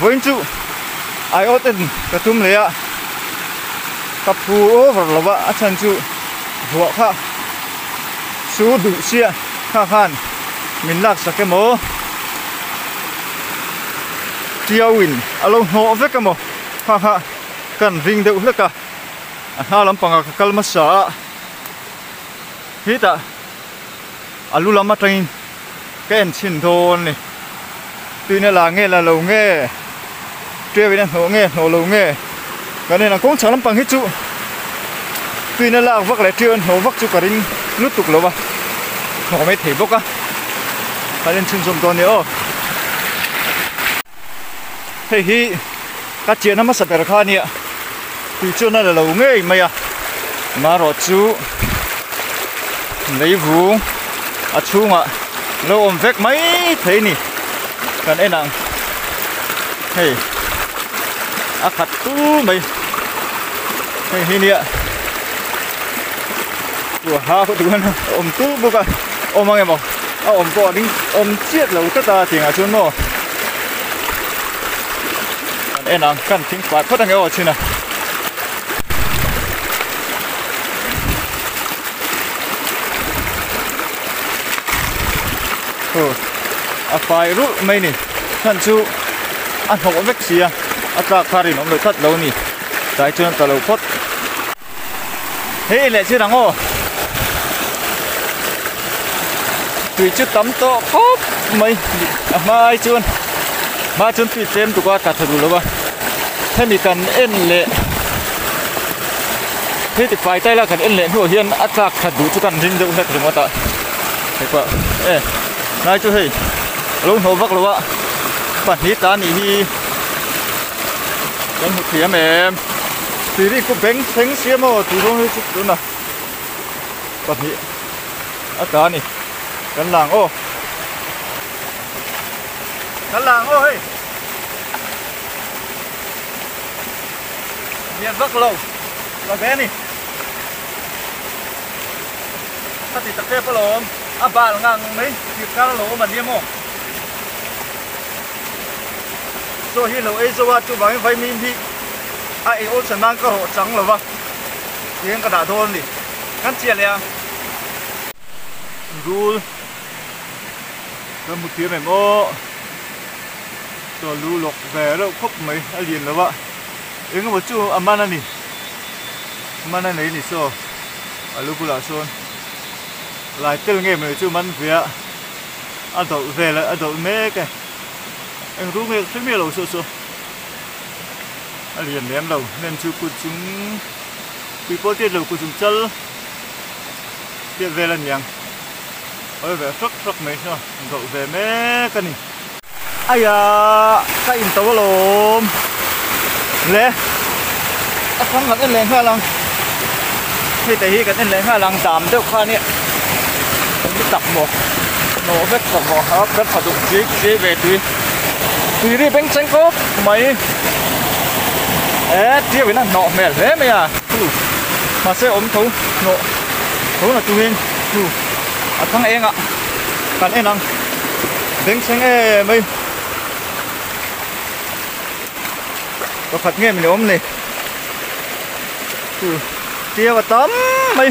Vawiin chu aiawt en ka tum leh a, ka phu over lo a, a chhan chu ruah kha sur duh sia kha khan min lak sak emaw tiau in a lo hnawh vek emaw kha kha kan ring deuh hlek a, a hna lampangah ka kal hmasa a, hetah a lu lam atangin ka en chhin dawn a ni. Tuina la nge la lo nge tiau in a hnawh nge hnawh lo nge kan en ang kawng chhak lampang hi chu tuina lak vak leh tiau in hnawh vak chu ka ring lutuk lo va hnawh mai thei bawk a kan en chhunzawm dawn a ni aw. Hei hi ka chiahna hmasa ber kha a nia tui chuan a la lo ngei mai a marawh chu lei vung a chhungah lo awm vek mai thei a ni kan en ang hei a khat tu mai hei hi nia ha khaw tur hian a awm tul bawk a awm ang emaw a awm pawh a ding awm chiat lo tlat a tiangah chuan maw kan en ang kan thing fai phawt ang e aw chhin a. Aw a fai rulh mai a ni chhan chu a hnawh vek si a a tlak kha rinawm lo tlat lo a ni tlai chuan a tla lo phawt. Hei leh chin ang aw. Tui chu tam tawh khawp mai a hma ai chuan hma chuan tui tlem tuk a tla tha duh lo va hemi kan en leh hei ti fai tai la kan en leh hnuah hian a tlak that duh chu kan ring deuh hlek ringawt a hei pawh e hnai chu hei a lo hnawh vak lo a pahnih tla nih hi kan hmu thiam em. Tui ku beng thleng sia maw tui dawn hi chu tuna pahnih a tla a ni kan lang aw kan lang aw hei lian vak lo la ve a ni ka ti tak tep alawm a bal ngang mai tir kar a lo awm a nia maw chaw hi lo ei zo a chuvangin vaimim hi. A ei awlsa nan ka rawh chang lo va, tiang ka dah dawn a ni. Kan chiah leh a. Rul kan hmu thiam em aw. Chaw lu lawk ve reuh khawp mai a lian lo va, eng emaw chu a man a ni. Man a nei a ni saw a lu bulah sawn lai tel nge mai chu man ve a, a dawlh vel a, a dawlh mek e. Eng rul nge ka hre miah lo saw saw. A lian lem lo hnem chu kut chung tui pawh tiat lo kut chung chal tiat vel a niang awi ve hrawk hrawk mai saw dawlh ve mek a ni. Aia ka in to alawm le a thang kan en leh nghal ang hei te hi kan en leh nghal ang dam deuh kha ania ni tak maw hnawh vek tak maw a kan tha duh chiai chiai ve tui. Tui ri beng cheng khawp mai e tiu in a hnawh hmel hle mai a chu mahse awm tho hnawh tho na chungin chu a thang eng ah kan en ang beng cheng em mai pakhat nge min awm ni chu tiu a tam mai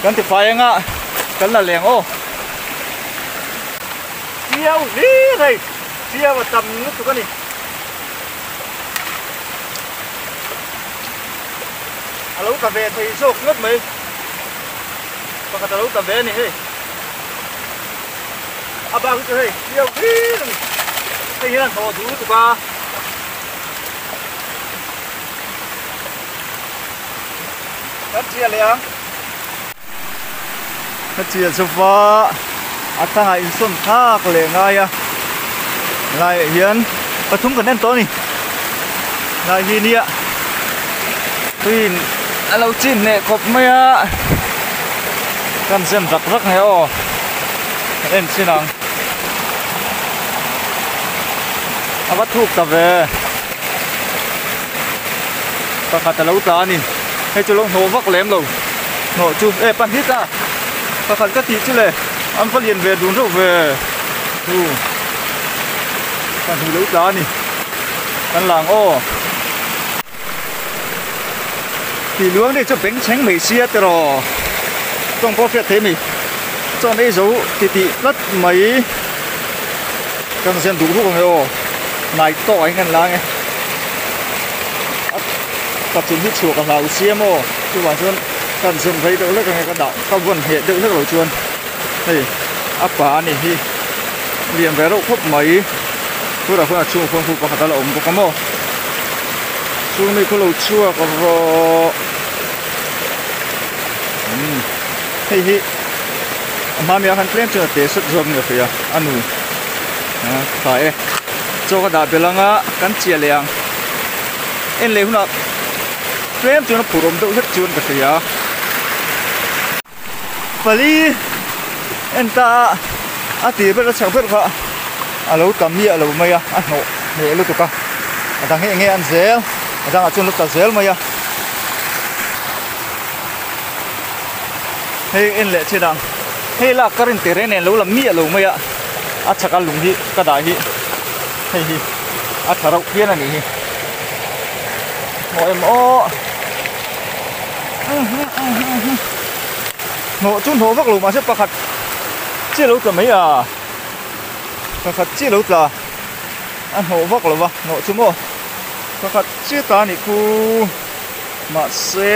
kan ti fai anga kan la leng aw. Chiau hlir hei chiau a tam lutuk a ni. A lo tla ve thei zawk ngawt mai. Pakhat a lo tla ve a ni hei. A bak hi chu hei chiau hlir a ni. Hei hian a hnawh duh lutuk a. Kan chiah leh ang. Ka chiah chauh a a tangah insawn thlak leh ngai a laiah hian pathum kan en tawh a ni lai hi nia tuiin a lo chin hneh khawp mai a kan zem rak rak nge aw kan en chin ang a va thuk ta ve pakhat a lo tla a ni hei chu lo hnawh vak lem lo hnawh chu e pahnih ta pakhat ka tih chu le an va lian ve dun reuh ve chu pahnih lo tla a ni. Kan la ang aw. Tih luang deuh chu beng chheng mai sia tiraw tawng pawh hriat thei a ni. Chuan ei zo ti tih tlat mai kan zen duh ruk ang e aw. Nai tawk ah hian kan la ang e. A patling hi chhuak a hlau sia maw chuvang chuan kan zen rei deuh hlek ang e ka dah ka vawn hneh deuh hlek lo chuan hei a pa a nih hi lian ve reuh khawp mai. Tunah khuan a chhungah khuan khu pakhat a la awm bawk a maw chung mi khu lo chhuak rawh umm hei hi a hma mi ah khan tlem chuan a te sawt zawk ni a hria a nu a tha e chaw ka dah belh anga kan chiah leh ang en leh hunah tlem chuan a phur awm deuh hlek chuan ka hria. Pali en ta a a tir ber a chhak ber kha a lo tam miah lo mai a a hnawh hneh lutuk a a dang hi enge an zel a dangah chuan lo tla zel mai a hei en leh chin ang hei lak ka rin tir nen lo la miah lo mai a a chhak a lung hi ka dah hi hei hi a tha rauh phian a nih hi hmuh em aw. Hnawh chu hnawh vak lo mahse pakhat chiah lo tla mai a pakhat chiah lo tla a hnawh vak lo va hnawh chu maw pakhat chiah ta a nih khu mahse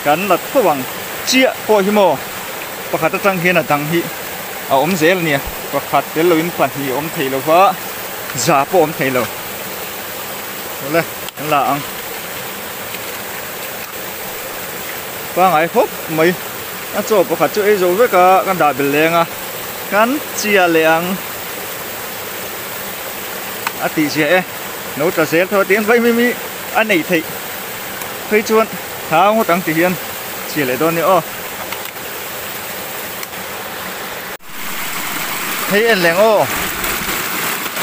kan la tho ang chiah pawh hi maw pakhat atang hian a dang hi a awm zel a nia pakhat tel loin pahnih a awm thei lo va za pawh a awm thei lo awle kan la ang. Pangai khawp mai a chaw pakhat chu ei zo vek a kan dah bel leng a kan chiah leh ang a tih ziah e lo tla zel tho a ti hian vai mimi a neih theih phei chuan thau ngawt ang ti hian chiah leh dawn a ni aw. Hei en leng aw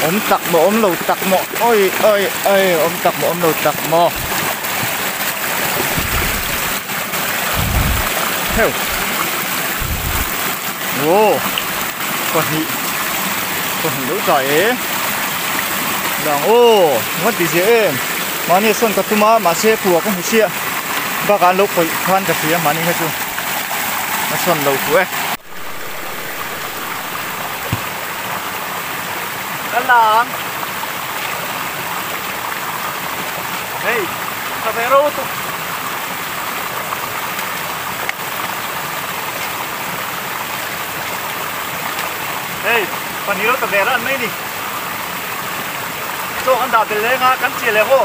awm tak maw awm lo tak maw awi awi awi awm tak maw awm lo tak maw heu aw pahnih pahnih lo ta e lang aw ngawn ti zia em mahni a sawn ka tum a mahse pua ka hmu chiah bakah an lo khawih khan ka hria mahni kha chu a sawn lo fuh e. Ka lang Hei tha ve ro tuk Hei pahnih lo ta ve ran mai ni Chaw kan dah bel leng a kan chiah leh aw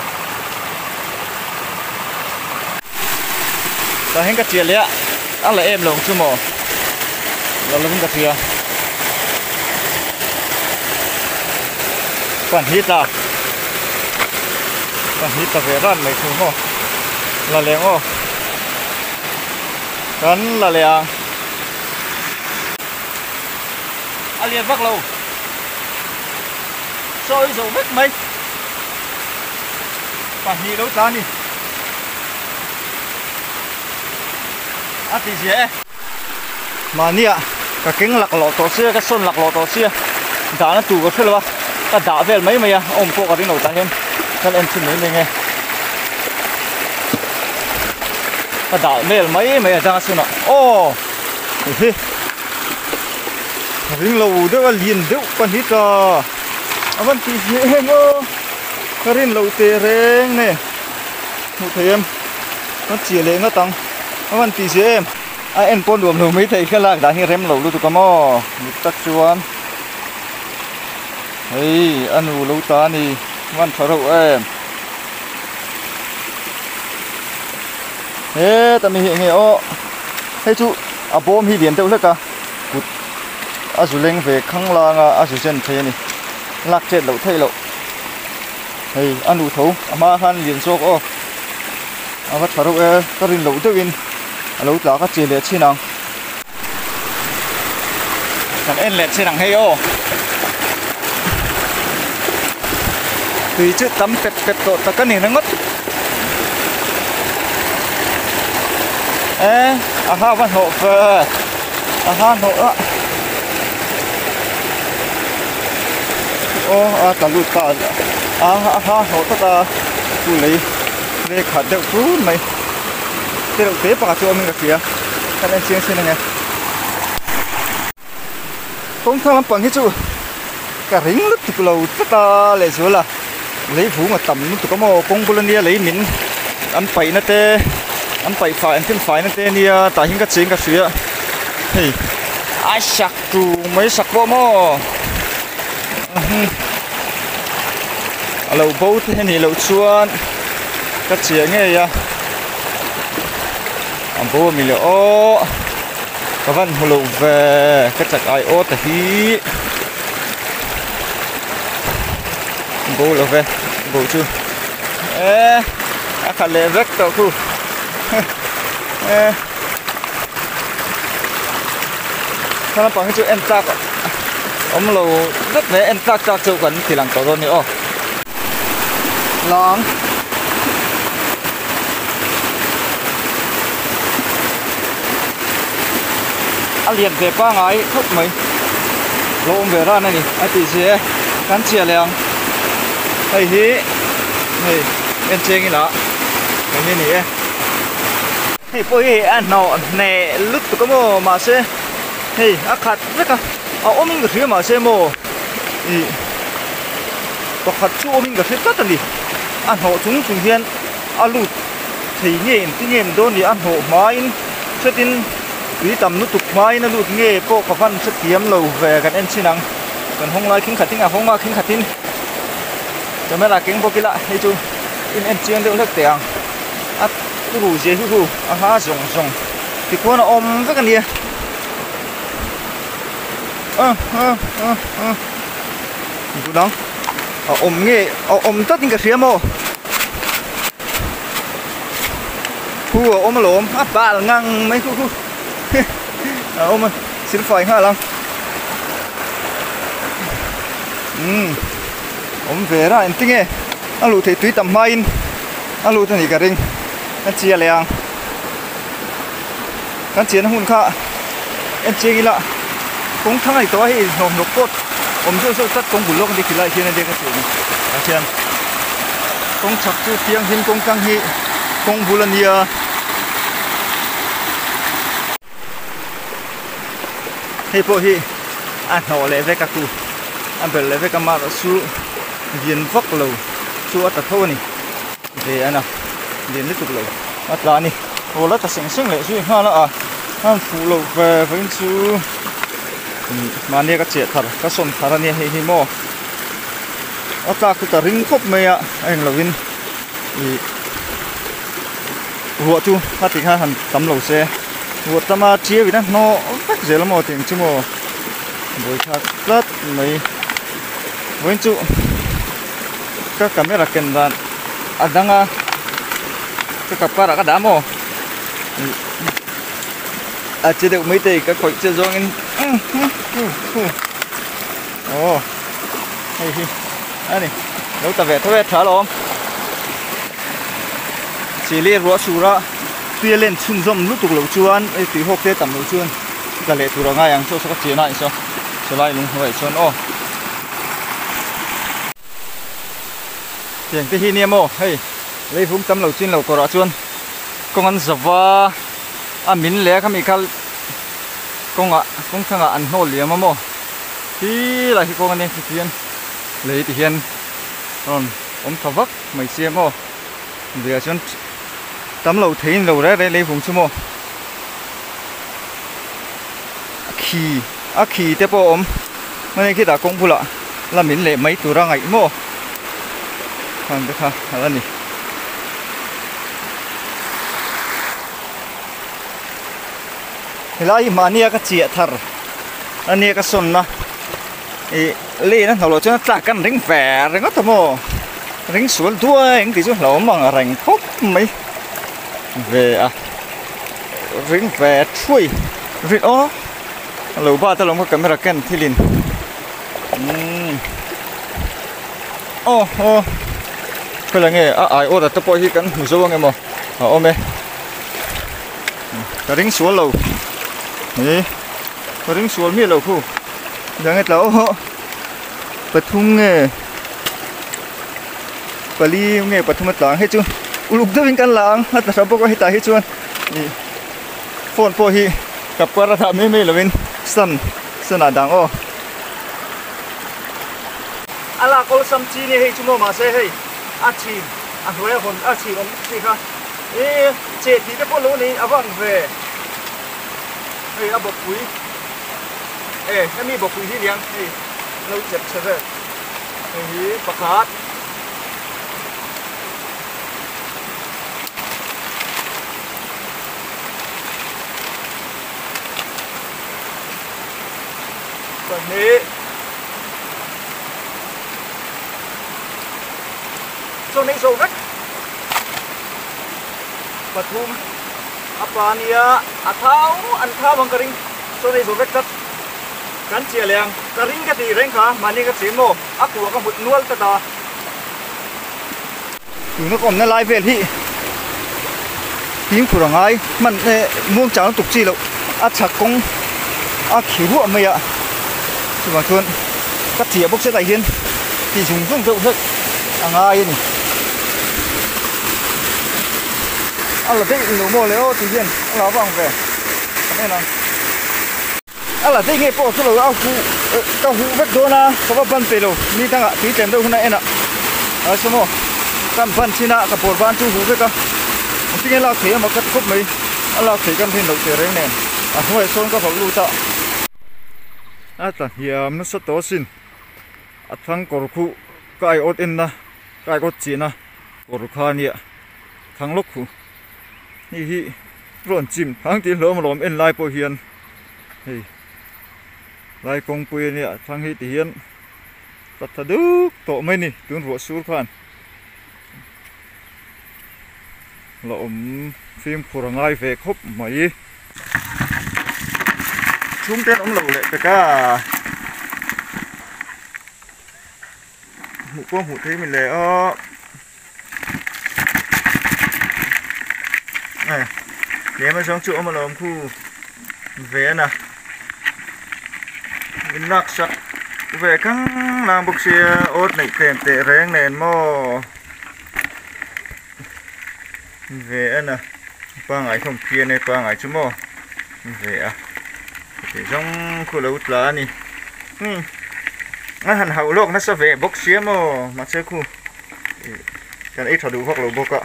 Tah hian ka chiah leh a A la em lo ang chu maw? La lovin ka hria. Pahnih tla. Pahnih tla ve ran mai thung maw? La leng aw. Kan la leh ang. A lian vak lo. Sawi zo vek mai. Pahnih lo tla a ni. A ti zia e. Mahnia ka keng laklawh tawh sia, ka sawn laklawh tawh sia, dahna tur ka hre lo a, ka dah vel mai mai a, awm pawh ka ring lo tah hian kan en chhin mai mai nge. Ka dah vel mai mai a dang a chhunah aw hi ring lo deuh a lian deuh pahnih ta a van tih zia em aw ka rin loh teh reng nge hmuh thei em. Ka chiah leh ngat ang. A van tih zia em? A en pawh nuam lo mai thei kha lak dan hi rem lo lutuk a maw? Dik tak chuan hei a nu lo ta a ni van tha reuh em? Heta mi hi eng nge aw hei chu a bawm hi lian deuh hlek a kut a zu leng ve khang lang a a zu zen thei a ni lak chet loh theih loh. Hei a nu tho a hma khan lian zawk aw a va tha reuh e ka rin loh deuhin a lo tla ka che leh chin ang kan en leh chin ang hei aw tui chu tam pep pep tawh tak a ni ringawt e a ha va hnawh ve a ha hnawh a. Aw a tla lut ta a a ha hnawh tlat a chu lei lei khat deuh fur mai te reuh te pakhat chu awm in ka hria kan en chiang chin ange kawng thlang lampang hi chu ka ring lutuk lo tlat a lehzual a lei vung a tam lutuk a maw kawng bul ania lei min an paihna te an paih fai an thil faina te ania tah hian ka cheng ka hria hei a sak tur mai sak pawh maw a lo bo te hi nih loh chuan ka chiah ngei a a bo a mi le aw ka van hmu lo ve ka chak ai aw ta hi bo lo ve bo chu e a khat leh vek tawh khu e. Thla lampang hi chu en tlak awm lo vek mai a en tlak tlak chu kan ti lang tawh dawn a ni aw. Lang a lian ve pangai khawp mai lo awm ve ran a ni a tih zia e kan chhiah leh ang hei hi hei en cheng ila hei hi a ni e. Hei pawh hi a hnawh hneh lutuk a maw mahse hei a khat vek a a awmin ka hria mahse maw ih pakhat chu awmin ka hre tlat a ni a hnawh chung chung hian a lut thei nge engtin nge ni dawn ni a hnawh hmain hretin tui tam lutuk hmain a lut nge pawh ka van hrethiam lo ve kan en chhin ang kan hawng lai khing khatin a hawng a khing khatin camera keng bawk ila hei chu in en chiang deuh hlek teh ang a turu zia hi hu a hma zawng zawng tikhuan a awm vek a nia a a a a dang a awm nge a awm tlat in ka hria maw khu a awm alawm a bal ngang mai khu khu a awm a silfai nghal ang umm awm ve ra engtinge a luh theih tui tam hmain. A lut a nih ka ring kan chiah leh ang kan chiahna hmun kha en chiang ila kawng thlang a ni tawh a hei hnawmhnawk pawh awm zeuh zeuh tlat kawng bul lawk a ni khilai hian a nia ka chiah ni tah hian kawng chhak chu thianghlim kawng tlang hi kawng bul a nia. Hei pawh hi a hnawh leh vek a ku a belh leh vek a mahrawh chu lian vak lo chu a tla tho a ni ve a na lian lutuk lo a tla a ni aw la tla seng seng leh zui nghal a a an fuh loh ve vawiin chu mahni a ka cheh thar ka sawn thar a nia hei hi maw a tlak chu ka ring khawp mai a a englo in ih. Ruah chu a tih khan han tam lo se ruah tama ṭiau in a hnawh vek zel a maw tih ang chu maw buaithlak tlat mai vawiin chu ka camera ken dan a dang a ka kap karah ka dah maw a che deuh mai te ka khawih che zawngin aw hei hi a ni lo ta ve tho e tha alawm. Chili ruah sur a tui a len chhunzawm lutuk loh chuan hei tui hawk te tam loh chuan tla leh tur a ngai ang chaw saw ka chian a saw sawlai lung hnuaiah chuan aw tiang te hi nia maw hei lei vung tam lo chin lo kawrah chuan kawng an zava a min leh a khami kha kawngah kawng thlangah an hnawl liam a maw khi lai khi kawng a nia tichuan lei ti hian rawn awm tha vak mai sia maw. Luiah chuan tam lo theiin lo reng reng lei vung chu maw a khi a khi te pawh a awm hmani khitah kawng bulah la min leh mai tura ngaih maw khang te kha a la ni. Helai hi mahnia ka chiah thar ania ka sawnna ih lane a hnawh loh chuan a tlak kan ring ve ringawt a maw. Ring sual duai ang tih chu hlauhawm ang reng khawp mai ve a ring ve thuai rin aw a lo bat alawm ka camera ken thilin umm aw aw khawilai nge a ai awt a te pawh hi kan hmu zo ang emaw a awm e ka ring sual lo ih ka ring sual miah lo khu eng nge tla aw. Pathum nge pali nge pathum a tlang hei chu uluk deuhin kan la ang a tla hram bawk a hetah hi chuan ih phone pawh hi kap kar a dah mai mai lovin san san ah dang aw. A lak awlsam chi nia hei chu maw mahse hei a chhin a hnuai a hawn a chhin awm chi kha ih che tih te pawh lo nei a vang ve hei a bawkpui e hemi bawkpui hi niang hei. Lo chep chhe vel hei hi pakhat pahnih chuan ei zo vek pathum a pa nia a thau an thau ang ka ring chuan ei zo vek tlat. Kan chiah leh ang, ka ring ka tih reng kha mahni ka chim maw, a kuah ka hmut nual tlat a. Tuna ka awmna lai vel hi fimkhur a ngai hman e muang chang lutuk chi loh a chhak kawng a khi ruah mai a, chuvang chuan ka chiah bawk setah hian ti zung zung deuh hlek a ngai a ni. A la daih lo maw le aw tih hian a la vang ve kan en ang. A la daih nge pawh chu lo a huh ka huh vek dawn a ka va ban peih lo ni dangah tui tlem deuh hun a en ah a saw maw kan ban chin a ka bawr ban chu huh vek a engtin nge lak theih emaw ka ti khawp mai a lak theih kan rin loh teh reng nen a hnuaiah sawn ka vawlh lut a a tla hniam nasa tawh asin a thlang kawr khuh ka aiawt en na ka aiawt chiah na kawr kha ania thlang lawk khuh hei hi rawn chim thang tih hlawm alawm en lai pawh hian hei lai kawngpui ania thlang hi ti hian ka tha duk tawh mai ni tun ruah sur khan la awm fimkhur a ngai ve khawp mai chhungte an awm lo leh pek a hmuh pawh hmuh theih a ni leh a. Lem azawng chu awm alawm khu ve a na min lak sak ve khang lang bawk sia awt neih tlem teh reng nen maw ve a na pangai hlawm phian e pangai chu maw ve a tih zawng khu lo tla a ni a han hauh lawk nasa ve bawk sia maw mahse khu. Kan ei tha duh vak lo bawk a,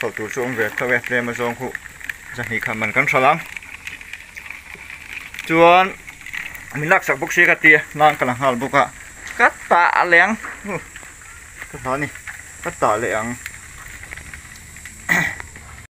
hlauh tur chu awm ve tho e, tlem a zawng huh zahnih kha man kan hralh ang. Chuan min laksak bawk sia ka ti a, nan ka la nghal bawk a, ka tah leh ang, ka hla a ni, ka tah leh ang.